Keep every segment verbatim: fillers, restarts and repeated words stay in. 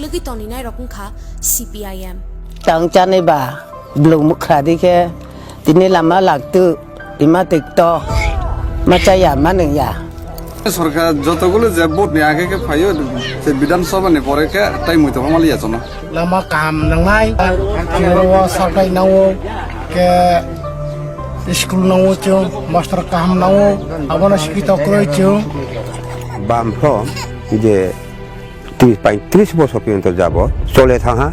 Twi tongni nairok wngkha C P I M. Tang chanai ba, blung mukha di khe, tini lama lak tu, ima tik to, ma chaya, ma nung ya. Sorkar jotogulo je vote ni age khe phaio, je Bidhan Sabha ni pore khe tai muitu hamali ya chono. Lama kaham nangnai, chwngno o saklai nango, khe school nango chwng, master kaham nango, abono sikito kwrwi chwng. Bam pho je tris, paitris bosor porjonto jabo chole thangha,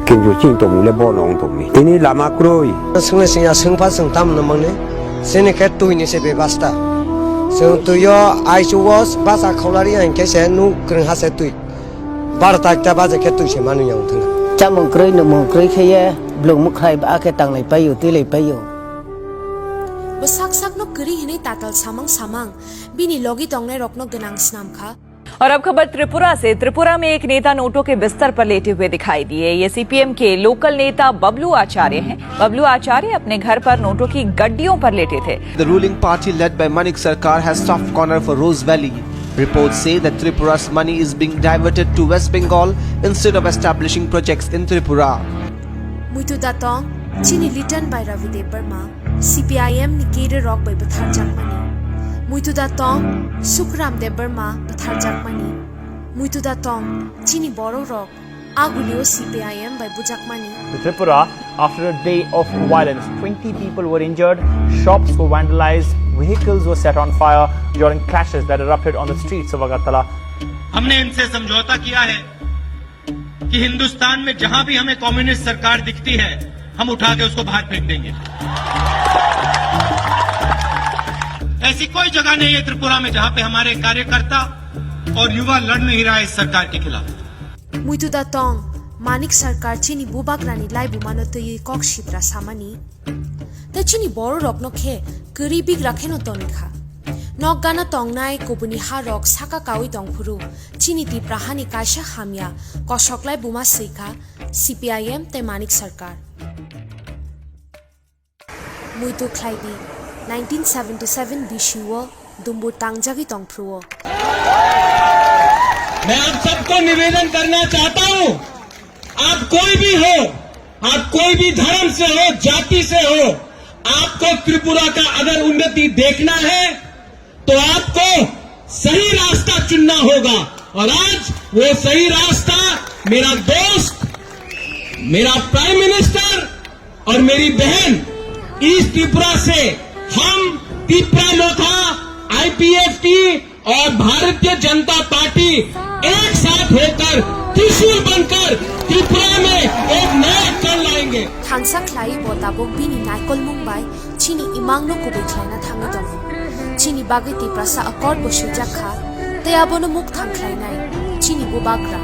kintu chini tongmung le bono wng tongmi. Tini lama kwrwi. Swngni singya swngpha swng tam no mangni, sini khe twi ni se bebasta. Swng twi o aichu o basa khaulari ang khe se nuk kwrwng ha se twi. Barota ekta baje khe twi se manu yang thang. Chamung kwrwi, nwngmung kwrwi khe ye, blung mukhrai ba khe tanglai paio, twilai paio. Bo sak sak no kwrwi hinwi tatal samang samang, bini logi tongnai rok no gwnang snam kha. और अब खबर त्रिपुरा से। त्रिपुरा में एक नेता नोटों के बिस्तर पर लेटे हुए दिखाई दिए। ये सीपीएम के लोकल नेता बबलू आचार्य हैं। बबलू आचार्य अपने घर पर नोटों की गड्डियों पर लेटे थे। The ruling party led by Manik Sarkar has soft corner for Rose Valley. Reports say that Tripura's money is being diverted to West Bengal instead of establishing projects in Tripura. Muitu da tong, chini Litan bai Ravi Debbarma, C P I M ni cadre rok bai bwtharjakmani. Muitu da tong, Sukram Debbarma bwtharjakmani. Muitu da tong, chini borok rok, agulio C P I M bai bujakmani. Tripura, after a day of violence, twenty people were injured, shops were vandalized, vehicles were set on fire during clashes that erupted on the streets of Agartala. हमने इनसे समझौता किया है कि हिंदुस्तान में जहां भी हमें कम्युनिस्ट सरकार दिखती है, हम उठा के उसको बाहर फेंक देंगे। ऐसी कोई जगह नहीं है त्रिपुरा में जहां पे हमारे कार्यकर्ता और युवा लड़ नहीं रहा है इस सरकार के खिलाफ। Muitu da tong, Manik Sarkar chini bubagrani laibumano twiwi kok sibra samani. Tei chini bororokno khe kwrwi bigra kheno toni kha. Nok gana tongnai kubuni harok saka kaui tongphuru, chini Tipra hani kaisa hamya kosoklai buma swi kha C P I M tei Manik Sarkar. Muitu khlai di, nineteen seventy seven bisio dumbur tangjagwi tongphuru. मैं आप सबको निवेदन करना चाहता हूं, आप कोई भी हो, आप कोई भी धर्म से हो, जाति से हो, आपको त्रिपुरा का अगर उन्नति देखना है, तो आपको सही रास्ता चुनना होगा। और आज वो सही रास्ता मेरा दोस्त, मेरा प्राइम मिनिस्टर और मेरी बहन ईस्ट त्रिपुरा से हम तिप्रा मोथा, आईपीएफटी और भारतीय जनता पार्टी एक साथ होकर त्रिशूल बनकर त्रिपुरा में एक नया कल लाएंगे। Thansa khlai bo tabuk bini naikolmung bai chini imangno kubui khlaina thangwi tongo. Chini bagwi Tiprasa accord bo swijak kha, tei abono mukthang khlainai chini bubagra.